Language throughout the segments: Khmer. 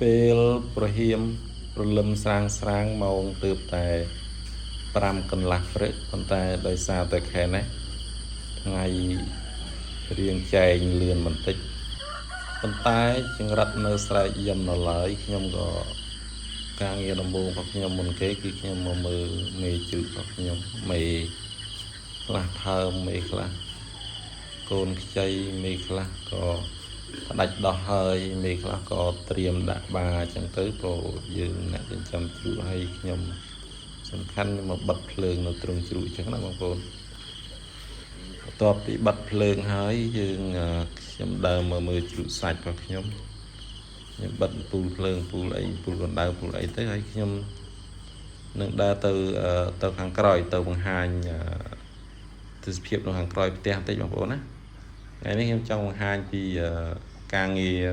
ពេលប្រហៀមព្រលឹមស្រាងស្រាងម៉ោងទើបតែ5កន្លះព្រឹកប៉ុន្តែដោយសារតែខែនេះថ្ងៃរៀងចែងលឿនបន្តិចប៉ុន្តែចង្រិតនៅស្រែកយំនៅឡើយខ្ញុំក៏ការងារដំបូងរបស់ខ្ញុំមុនគេគឺខ្ញុំមកមើលមេជ្រូករបស់ខ្ញុំមេខ្លះថើមមេខ្លះកូនខ្ចីមេខ្លះក៏ផ្ដាច់ដោះហើយមេខ្លះក៏ត្រៀមដាក់បាអញ្ចឹងទៅព្រោះយើងអ្នកចិញ្ចឹមជ្រូកហើយខ្ញុំសំខាន់ខ្ញុំមកបិទភ្លើងនៅទ្រុងជ្រូកអញ្ចឹងណាបងប្អូនបន្ទាប់ពីបិទភ្លើងហើយយើងខ្ញុំដើរមកមើលជ្រូកសាច់របស់ខ្ញុំខ្ញុំបិទពូលភ្លើងពូលអីពូលកណ្ដៅពូលអីទៅហើយខ្ញុំនឹងដើរទៅទៅខាងក្រោយទៅបង្ហាញទេសភាពនៅខាងក្រោយផ្ទះបន្តិចបងប្អូនណាថ្ងៃនេះខ្ញុំចង់បង្ហាញពីការងារ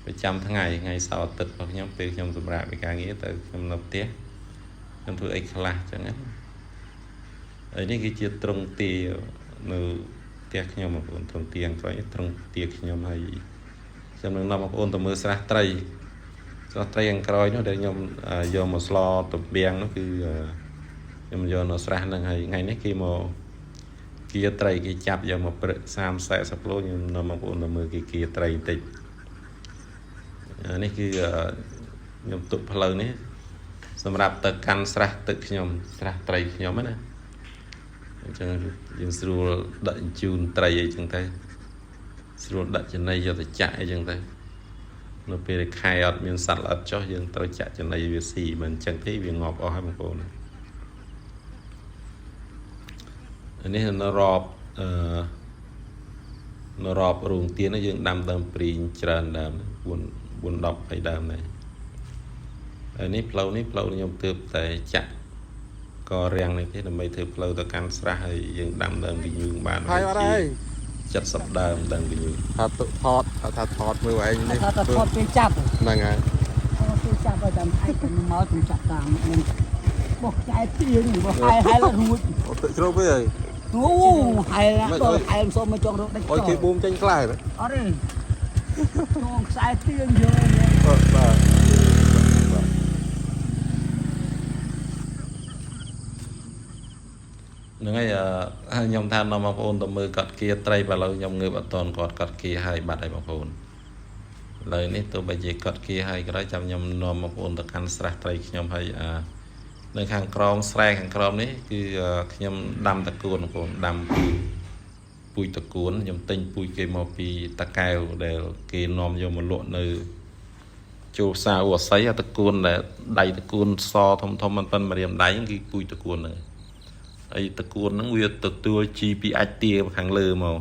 ប្រចាំថ្ងៃថ្ងៃសៅរ៍អាទិត្យរបស់ខ្ញុំពេលខ្ញុំសម្រាកពីការងារទៅខ្ញុំនៅផ្ទះខ្ញុំធ្វើអីខ្លះអញ្ចឹងណាហើយនេះគឺជាទ្រុងទានៅផ្ទះខ្ញុំបងប្អូនទ្រុងទាខាងក្រោយទ្រុងទាខ្ញុំហើយខ្ញុំនឹងនាំបងប្អូនទៅមើលស្រះត្រីស្រះត្រីខាងក្រោយនោះដែលខ្ញុំយកមកស្លទំពាំងនោះគឺខ្ញុំយកនៅស្រះហ្នឹងហើយថ្ងៃនេះគេមកគាត្រីគេចាប់យកមកព្រឹក30 40គីឡូខ្ញុំនាំបងប្អូនទៅមើលគេគាត្រីបន្តិចនេះគឺខ្ញុំទុកផ្លូវនេះសម្រាប់ទៅកាន់ស្រះទឹកខ្ញុំស្រះត្រីខ្ញុំណាអញ្ចឹងយើងស្រួលដាក់ជូនត្រីអីចឹងទៅស្រួលដាក់ចំណីយកទៅចាក់អីចឹងទៅនៅពេលខែអត់មានសត្វល្អិតចុះយើងត្រូវចាក់ចំណីវាស៊ីមិនអញ្ចឹងទេវាងាប់អស់ហើយបងប្អូននេះនៅរอบអឺនៅរอบរូងទៀនយើងដាំដើមព្រីងច្រើនដើម4 4 10 20ដើមដែរហើយនេះផ្លូវនេះផ្លូវខ្ញុំទើបតែចាក់ក៏រាំងនេះទេដើម្បីធ្វើផ្លូវទៅកាន់ស្រះហើយយើងដាំដើមកញូងបាន ហើយអត់ហើយ 70ដើមដើមកញូង ថាទុថតថាថតមើលឯងនេះ ថាថតពេលចាប់ ហ្នឹងហើយ ថតពេលចាប់ឲ្យតាមឯងទៅមកខ្ញុំចាប់តាមនឹងបោះខ្សែទៀងបោះហែហែរួច អូទឹកជ្រោកវិញហើយ អូហែដល់ហែសុំមកចង់រកដាច់ អុយគេបូមចេញខ្លះហើយ អត់ទេចងខ្សែទៀងយក បាទបាទ ហ្នឹងហើយខ្ញុំថានាំបងប្អូនទៅមើលកាត់គៀត្រីបើឥឡូវខ្ញុំងើបអត់តន់គាត់កាត់គៀហើយបាត់ហើយបងប្អូនឥឡូវនេះទោះបីជាកាត់គៀហើយក៏ដោយចាំខ្ញុំនាំបងប្អូនទៅកាន់ស្រះត្រីខ្ញុំហើយនៅខាងក្រោមស្រែខាងក្រោមនេះគឺខ្ញុំដាំតកួនបងប្អូនដាំពូជតកួនខ្ញុំទិញពូជគេមកពីតាកែវដែលគេនាំយកមកលក់នៅចូលផ្សារអ៊ូអស័យតកួនដែលដៃតកួនសធំធំមិនប៉ុនម្រាមដៃគឺពូជតកួនហ្នឹងហើយតកួនហ្នឹងវាទទួលជីពីអាចទាខាងលើមក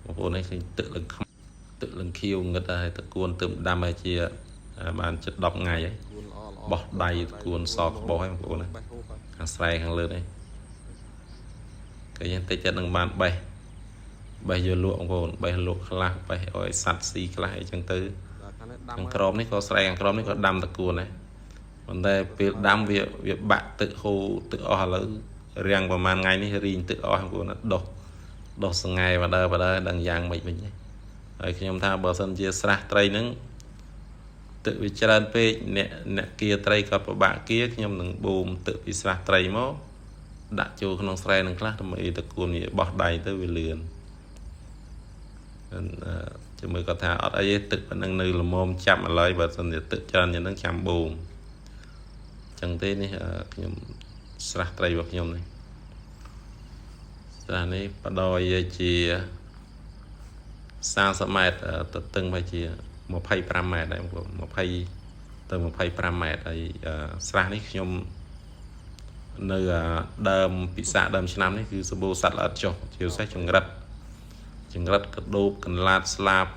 បងប្អូននេះឃើញទឹកលឹងទឹកលឹងខៀវងឹតហើយតកួនទៅដាំហើយជាបានជិត10ថ្ងៃហើយបោះដៃតកួនសក្បោះហើយបងប្អូនណាខាងស្រែខាងលើនេះគេយើងតិចចិត្តនឹងបានបេះបេះយកលក់បងប្អូនបេះលក់ខ្លះបេះឲ្យសត្វស៊ីខ្លះអីចឹងទៅខាងក្រោមនេះក៏ស្រែខាងក្រោមនេះក៏ដាំតកួនដែរប៉ុន្តែពេលដាំវាវាបាក់ទឹកហូរទឹកអស់ឥឡូវរាំងប្រហែលថ្ងៃនេះរីងទឹកអស់បងប្អូនដោះដោះសង្ហែបដើបដើដឹងយ៉ាងម៉េចវិញហើយខ្ញុំថាបើសិនជាស្រះត្រីហ្នឹងទឹកវាច្រើនពេកអ្នកអ្នកគៀត្រីក៏ពិបាកគៀខ្ញុំនឹងបូមទឹកពីស្រះត្រីមកដាក់ចូលក្នុងស្រែនឹងខ្លះដើម្បីតកួនវាបោះដៃទៅវាលឿនជាមួយគាត់ថាអត់អីទេទឹកប៉ុណ្ណឹងនៅល្មមចាប់ឥឡូវបើសិនជាទឹកច្រើនយ៉ាងហ្នឹងចាំបូមចឹងទេនេះខ្ញុំស្រះត្រីរបស់ខ្ញុំនេះស្រះនេះបដយជា30ម៉ែត្រទៅតឹងไปជា25ម៉ែត្រដែរបងប្អូន20ទៅ25ម៉ែត្រហើយស្រះនេះខ្ញុំនៅដើមពិសាដើមឆ្នាំនេះគឺសម្បូរសត្វល្អិតចុះជាពិសេសចង្រិតចង្រិតកដូបកន្លាតស្លាប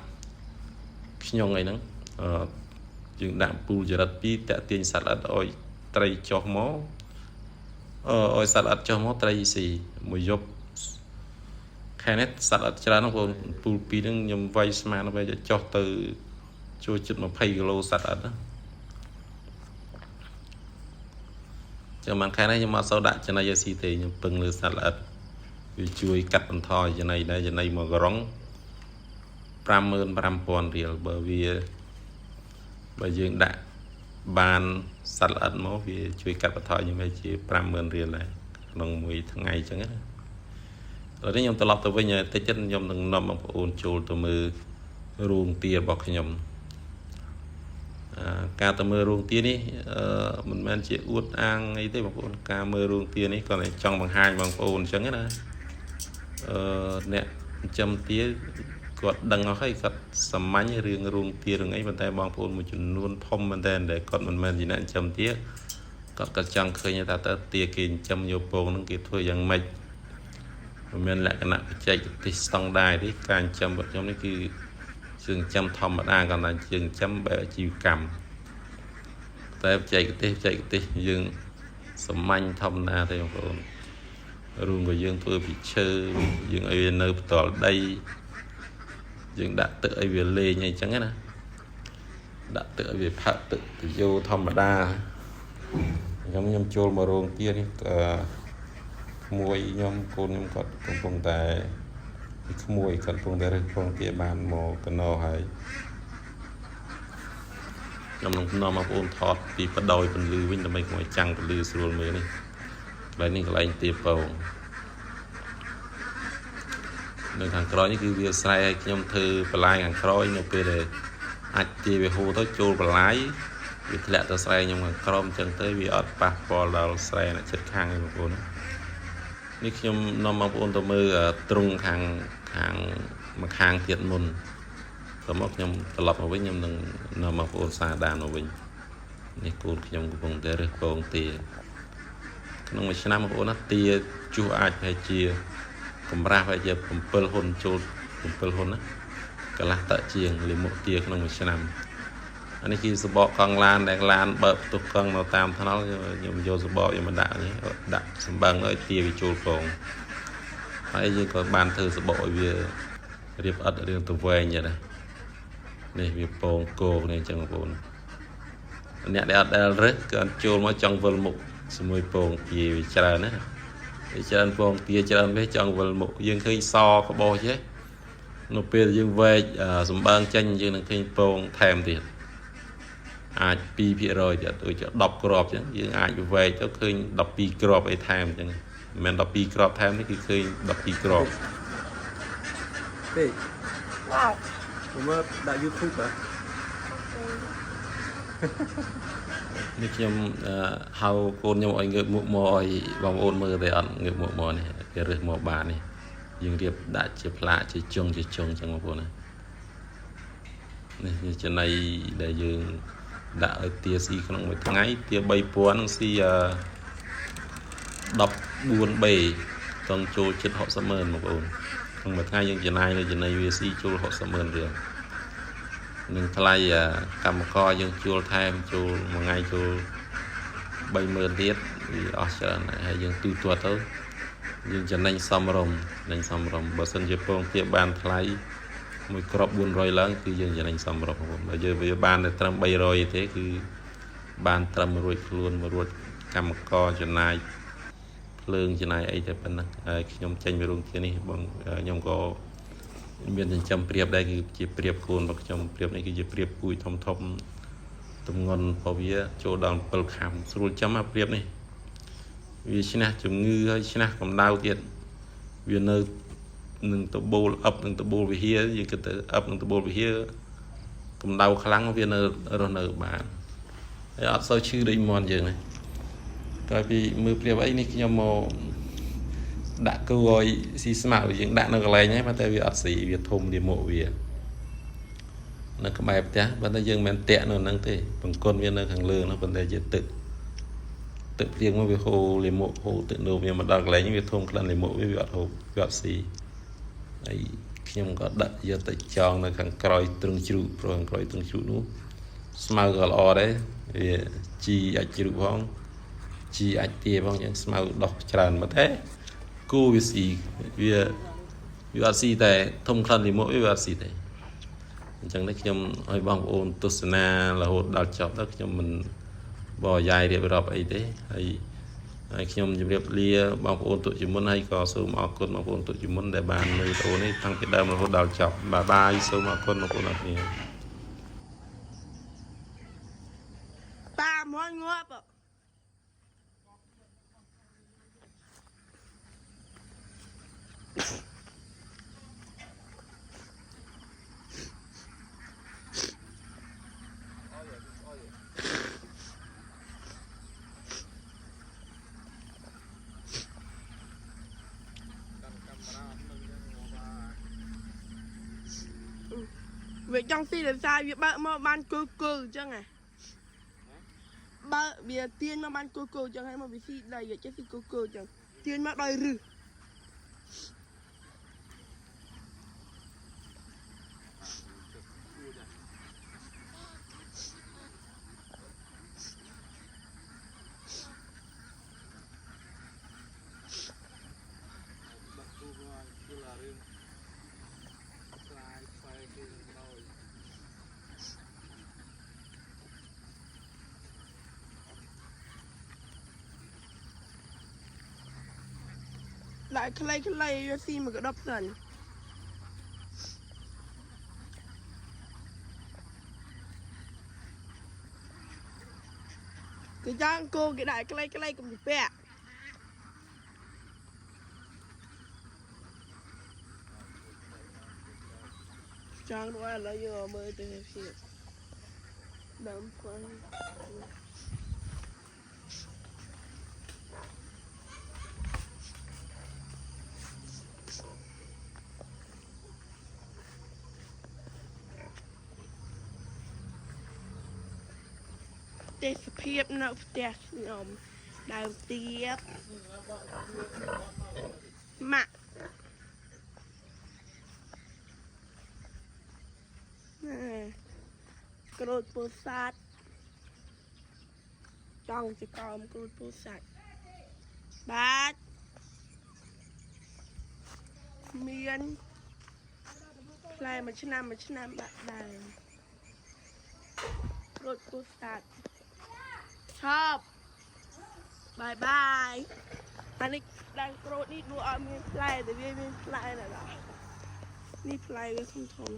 ខ្ញុំអីហ្នឹងយើងដាក់ពូលចរិតពីរតាក់ទាញសត្វល្អិតឲ្យត្រីចុះមកឲ្យសត្វល្អិតចុះមកត្រីស៊ីមួយយប់ខែនេះសត្វល្អិតច្រើនហ្នឹងបងពូលពីរហ្នឹងខ្ញុំវាយស្មានវាចុះទៅចូលជិត20គីឡូសត្វល្អិតណាចាំបានខែនេះខ្ញុំអត់សូវដាក់ចំណីឲ្យស៊ីទេខ្ញុំពឹងលើសត្វល្អិតវាជួយកាត់បន្ថយចំណីដែរចំណីមកក្រុង55000រៀលបើវា បើយើងដាក់បានសត្វល្អិតមកវាជួយកាត់បន្ថយខ្ញុំឲ្យជា50000រៀលដែរក្នុងមួយថ្ងៃអញ្ចឹងណាឥឡូវនេះខ្ញុំត្រឡប់ទៅវិញហើយតិចទៀតខ្ញុំនឹងនាំបងប្អូនចូលទៅមើលរោងទារបស់ខ្ញុំអឺការទៅមើលរោងទានេះអឺមិនមែនជាអួតអាងអីទេបងប្អូនការមើលរោងទានេះគាត់តែចង់បង្ហាញបងប្អូនអញ្ចឹងណាអឺអ្នកចិញ្ចឹមទាគាត់ដឹងអស់ហើយគាត់សាមញ្ញរឿងរោងទារឿងអីប៉ុន្តែបងប្អូនមួយចំនួនធំមែនតើដែលគាត់មិនមែនជាអ្នកចិញ្ចឹមទាគាត់ក៏ចង់ឃើញថាតើទាគេចិញ្ចឹមយកពងហ្នឹងគេធ្វើយ៉ាងម៉េចមិនមែនលក្ខណៈបច្ចេកទេសស្តង់ដារទេការចិញ្ចឹមរបស់ខ្ញុំនេះគឺជាងចិញ្ចឹមធម្មតាគាត់ថាជាងចិញ្ចឹមបែបអាជីវកម្មតែបច្ចេកទេសបច្ចេកទេសយើងសាមញ្ញធម្មតាទេបងប្អូនរូងក៏យើងធ្វើពីឈើយើងឲ្យវានៅផ្ទាល់ដីយើងដាក់ទឹកឲ្យវាលេងអីចឹងណាដាក់ទឹកឲ្យវាផឹកទឹកទៅយោធម្មតាខ្ញុំខ្ញុំចូលមករោងទានេះអឺក្មួយខ្ញុំកូនខ្ញុំគាត់កំពុងតែក្មួយគាត់កំពុងតែរើសពងទាបានមកកណោហើយខ្ញុំនឹងនាំបងប្អូនថតពីបដោយពន្លឺវិញដើម្បីកុំឲ្យចាំងពន្លឺស្រួលមើលនេះកន្លែងនេះកន្លែងទាពងនៅខាងក្រោយនេះគឺវាស្រែឲ្យខ្ញុំធ្វើបន្លាយខាងក្រោយនៅពេលដែលអាចទាវាហូរទៅចូលបន្លាយវាធ្លាក់ទៅស្រែខ្ញុំខាងក្រោមអញ្ចឹងទៅវាអត់ប៉ះពាល់ដល់ស្រែអ្នកជិតខាងទេបងប្អូននេះខ្ញុំនាំបងប្អូនទៅមើលទ្រុងខាងខាងម្ខាងទៀតមុនតមកខ្ញុំត្រឡប់មកវិញខ្ញុំនឹងនាំបងប្អូនសារដានមកវិញនេះកូនខ្ញុំកំពុងតែរើសពងទាក្នុងមួយឆ្នាំបងប្អូនណាទាជួសអាចប្រហែលជាកម្រាស់ប្រហែលជា7ហ៊ុនចូល7ហ៊ុនណាកន្លះតជាងលាមកទាក្នុងមួយឆ្នាំអានេះគឺសបកកង់ឡានដែលឡានបើកផ្ទុះកង់នៅតាមថ្នល់ខ្ញុំយកសបកយកមកដាក់នេះដាក់សម្បឹងឲ្យទាវាចូលពងហើយយើងក៏បានធ្វើសបកឲ្យវារៀបអិតរឿងទៅវែងចឹងណានេះវាពងគោនេះអញ្ចឹងបងប្អូនអ្នកដែលអត់ដែលរើសគឺអត់ចូលមកចង់វិលមុខជាមួយពងទាវាច្រើនណាវាច្រើនពងទាច្រើនវាចង់វិលមុខយើងឃើញសក្បោះចេះនៅពេលយើងវែកសម្បើងចេញយើងនឹងឃើញពងថែមទៀតអាច2%ទៀតដូចជា10គ្រាប់អញ្ចឹងយើងអាចវែកទៅឃើញ12គ្រាប់អីថែមអញ្ចឹងមិនមែន12គ្រាប់ថែមទេគឺឃើញ12គ្រាប់ ទេ បាទ មើលដាក់ YouTube ហ៎ នេះខ្ញុំហៅកូនខ្ញុំឲ្យងើបមុខមកឲ្យបងប្អូនមើលទេអត់ងើបមុខមកនេះគេរើសមកបាននេះយើងរៀបដាក់ជាផ្លាកជាជុងជាជុងអញ្ចឹងបងប្អូនណានេះជាចំណីដែលយើងដាក់ឲ្យទាស៊ីក្នុងមួយថ្ងៃទា3000នឹងស៊ី 14B តង់ចូលជិត60ម៉ឺនបងប្អូនក្នុងមួយថ្ងៃយើងចំណាយលើចំណីវាស៊ីចូល60ម៉ឺនរៀលនឹងថ្លៃកម្មករយើងជួលថែមជួលមួយថ្ងៃជួល30000ទៀតវាអស់ច្រើនដែរហើយយើងទូទាត់ទៅយើងចំណេញសមរម្យចំណេញសមរម្យបើសិនជាពងទាបានថ្លៃមួយគ្រាប់400ឡើងគឺយើងចំណេញសមរម្យបងប្អូនបើយើងវាបានតែត្រឹម300ទេគឺបានត្រឹមរួចខ្លួនមករួចកម្មករចំណាយភ្លើងចំណាយអីតែប៉ុណ្ណឹងហើយខ្ញុំចេញពីរោងទានេះបងខ្ញុំក៏មានចិញ្ចឹមព្រាបដែរគឺជាព្រាបកូនរបស់ខ្ញុំព្រាបនេះគឺជាព្រាបពូជធំធំទម្ងន់របស់វាចូលដល់7ខាំស្រួលចាំអាព្រាបនេះវាឈ្នះជំងឺហើយឈ្នះកម្ដៅទៀតវានៅនឹងតបូលអឹបនឹងតបូលវិហារយើងគិតទៅអឹបនឹងតបូលវិហារកម្ដៅខ្លាំងវានៅរស់នៅបានហើយអត់សូវឈឺដូចមាន់យើងទេក្រោយពីមើលព្រាបអីនេះខ្ញុំមកដាក់គូឲ្យស៊ីស្មៅយើងដាក់នៅកន្លែងហ្នឹងតែវាអត់ស៊ីវាធំលាមកវានៅក្បែរផ្ទះប៉ុន្តែយើងមិនមែនតាក់នៅហ្នឹងទេបង្គន់វានៅខាងលើនោះប៉ុន្តែជាទឹកទឹកភ្លៀងមកវាហូរលាមកហូរទឹកនោមវាមកដល់កន្លែងវាធំក្លិនលាមកវាវាអត់ហូបវាអត់ស៊ីហើយខ្ញុំក៏ដាក់យកទៅចងនៅខាងក្រោយទ្រុងជ្រូកព្រោះខាងក្រោយទ្រុងជ្រូកនោះស្មៅក៏ល្អដែរវាជីអាចជ្រូកផងជីអាចទាផងយ៉ាងស្មៅដោះច្រើនមកតែគូវាស៊ីវាវាអត់ស៊ីតែធំក្លិនលាមកវាអត់ស៊ីទេអញ្ចឹងនេះខ្ញុំឲ្យបងប្អូនទស្សនារហូតដល់ចប់ទៅខ្ញុំមិនបរយាយរៀបរាប់អីទេហើយហើយខ្ញុំជម្រាបលាបងប្អូនទុកជាមុនហើយក៏សូមអរគុណបងប្អូនទុកជាមុនដែលបានមើលវីដេអូនេះតាំងពីដើមរហូតដល់ចប់bye bye សូមអរគុណបងប្អូនអរគ្នា។ មាន់ងាប់ កាន់កាមេរ៉ាអត់នឹងចឹងងាប់អា វាចង់ស៊ីដោយសារវាបើកមកបានគល់គល់អញ្ចឹងហ៎បើកវាទាញមកបានគល់គល់អញ្ចឹងហើយមកវាស៊ីដីវាចេះស៊ីគល់គល់អញ្ចឹងទាញមកដោយរឹស ដាក់ទូមកគឺឡារឿងស្រាយខ្វែគេនឹងដោយ ដាក់ខ្លីៗវាស៊ីមកក្តប់សិនគេចង់គោគេដាក់ខ្លីៗកុំទៅពាក់ចង់ដូចឥឡូវយើងមកមើលទៅភាពដើមផ្លែទេសភាពនៅផ្ទះខ្ញុំដើមទៀបម៉ាក់ណែក្រូចពោធិ៍សាត់ចង់ចកោមក្រូចពោធិ៍សាត់បាទមានផ្លែមួយឆ្នាំមួយឆ្នាំបាក់ដើមក្រូចពោធិ៍សាត់ ชอบบายบายอันนี้ดังโกรธนี่ดูเอามีแผลแต่ไม่มีแผลน่ะหรอนี่แผลไว้ทมทม